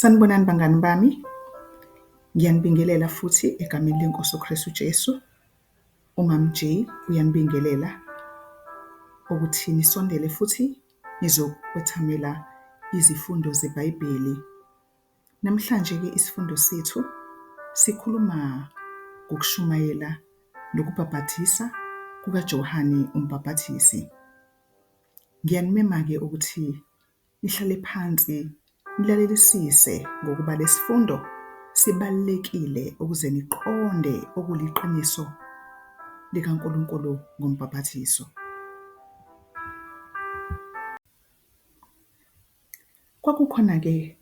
Sanibonani bangani bami, ngiyanibingelela futhi egameni leNkosi uKristu Jesu. UMam G uyanibingelela ukuthi nisondele futhi nizokwethamela izifundo zeBhayibheli. Namhlanje-ke isifundo sethu sikhuluma ngokushumayela nokubhabhathisa kukaJohane umbhabhathisi. Ngiyanimema-ke ukuthi nihlale phansi nilalelisise ngokuba lesi fundo sibalulekile ukuze niqonde okuliqiniso likaNkulunkulu ngombhaphathiso. Kwakukhona-ke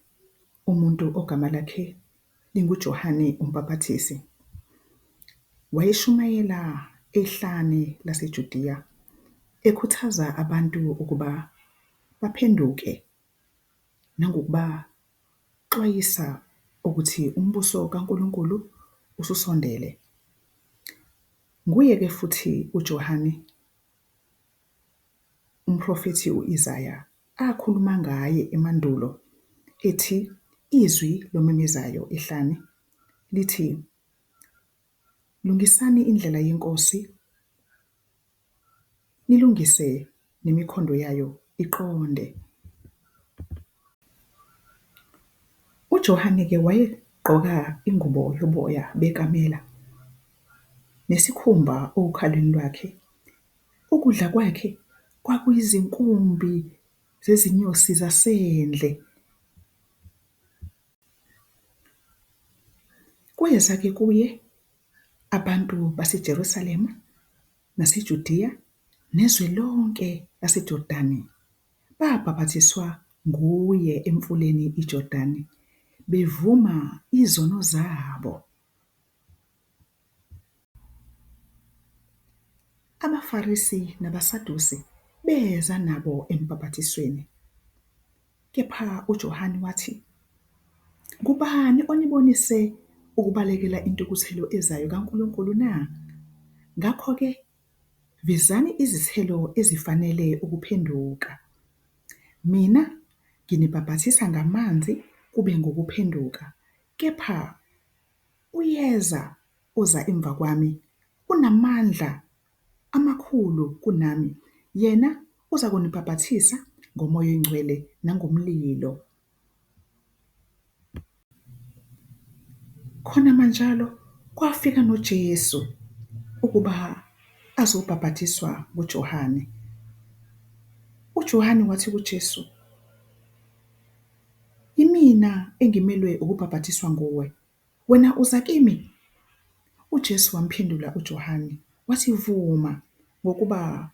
umuntu ogama lakhe linguJohane umbhaphathisi. Wayeshumayela ehlane laseJudiya, ekhuthaza abantu ukuba baphenduke nangokubaxwayisa ukuthi umbuso kaNkulunkulu ususondele. Nguye-ke futhi uJohane umprofethi u-Isaya akhuluma ngaye emandulo ethi izwi lomemezayo ehlane lithi, lungisani indlela yeNkosi, nilungise nemikhondo yayo iqonde. UJohane-ke wayegqoka ingubo yoboya bekamela, nesikhumba okhalweni lwakhe. Ukudla kwakhe kwakuyizinkumbi zezinyosi zasendle. Kweza-ke kuye abantu baseJerusalema, naseJudiya, nezwe lonke laseJordani, babhabhathiswa nguye emfuleni iJordani, bevuma izono zabo. AbaFarisi nabaSadusi beza nabo embhaphathisweni. Kepha uJohane wathi, Ngubani onibonise ukubalekela intukuthelo ezayo kaNkulunkulu na? Ngakho-ke vezani izithelo ezifanele ukuphenduka. Mina nginibhabhathisa ngamanzi kube ngukuphenduka, kepha uyeza oza emva kwami, unamandla amakhulu kunami, yena uzakunibhabhathisa ngoMoya oNgcwele nangomlilo. Khona manjalo kwafika noJesu ukuba azobhabhathiswa nguJohane. UJohane wathi kuJesu, Imina engimelwe ukubhabhathiswa nguwe, wena uza kimi? UJesu wamphendula uJohane wathi, Vuma, ngokuba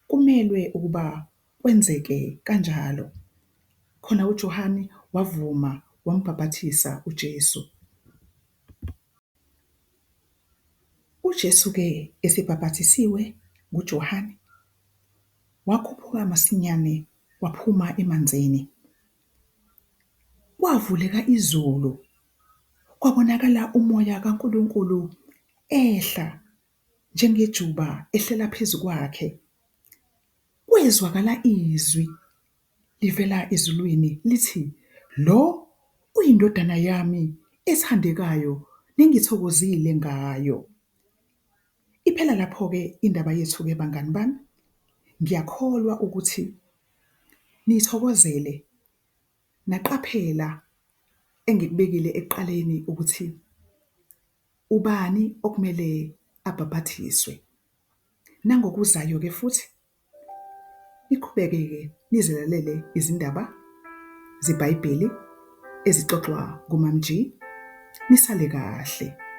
kumelwe ukuba kwenzeke kanjalo. Khona uJohane wavuma wambhabhathisa uJesu. UJesu-ke esebhabhathisiwe nguJohane, wakhuphuka masinyane waphuma emanzini. Kwavuleka izulu, kwabonakala uMoya kaNkulunkulu ehla njengejuba ehlela phezu kwakhe. Kwezwakala izwi livela ezulwini lithi, Lo uyiNdodana yami ethandekayo nengithokozile ngayo. Iphela lapho-ke indaba yethu-ke bangani bami. Ngiyakholwa ukuthi niyithokozele naqaphela engikubekile ekuqaleni ukuthi ubani okumele abhabhathiswe. Nangokuzayo-ke futhi niqhubeke-ke nizilalele izindaba zeBhayibheli ezixoxwa nguMam G. Nisale kahle.